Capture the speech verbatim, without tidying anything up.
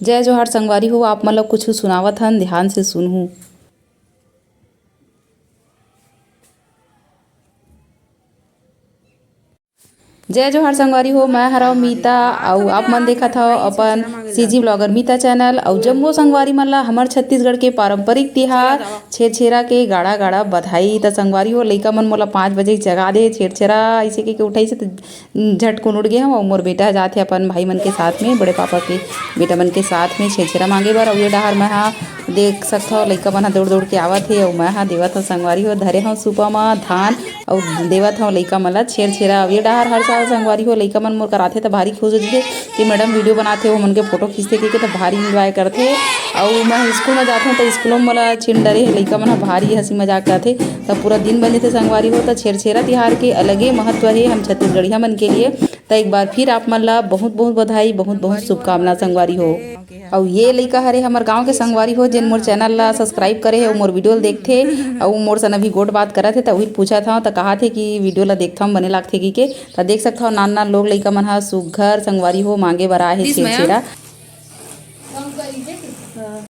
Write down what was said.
जय जोहार संगवारी हो, आप मन ला कुछु सुनावत हन, ध्यान से सुनहू। जय जोहार संगवारी हो, मैं हरव मीता, अउ आप मन देखत हव अपन सीजी ब्लॉगर मीता चैनल। अउ जम्मो संगवारी मन ला हमर छत्तीसगढ़ के पारंपरिक तिहार छेरछेरा के गाड़ा गाड़ा बधाई। त संगवारी हो, लइका मन मोला पाँच बजे जगा दे, छेरछेरा अइसे कहिके उठाइस हे, त झटकुन उठ गे हंव। अउ मोर बेटा जात हे अपन भाई मन के साथ में, बड़े पापा के बेटा मन के साथ में छेरछेरा मांगे बर। अउ ये डहार मैं हा देख सकथव, लइका मन ह दौड़ दौड़ के आवत हे, अउ मैं हा देवत हंव संगवारी हो, धरे हंव सुपा म धान, अउ देवत हंव लइका मन ला छेरछेरा। अउ ये डहार हर साल संगवारी हो, लइका मन मोर करा आथे त भारी खुश हो जथे कि मैडम वीडियो बनाथे, ओमन के फोटो खींचथे कहिके, त भारी एंजॉय करथे। अउ मैं स्कूल म जाथंव त स्कूल म मोला चिन डरे हे, लइका मन ह भारी हंसी मजाक करथे, त पूरा दिन बन जथे संगवारी हो। त छेरछेरा तिहार के अलगे महत्व हे हम छत्तीसगढ़िया मन के लिए। त एक बार फिर आप मन ला बहुत बहुत बधाई, बहुत बहुत शुभकामना संगवारी हो। अउ ये लइका हरे हमर गांव के संगवारी हो, जेन मोर चैनल ला सब्सक्राइब करे हे, अउ मोर वीडियो ल देखथे, अउ मोर सन अभी गोठ बात करत हे, त उही ल पूछत हंव, त कहाथे कि वीडियो ला देखथंव, बने लागथे कहिके। त देख सकथव, नान नान लोग लइका मन ह सुग्घर संगवारी हो मांगे बर आए हे छेरछेरा।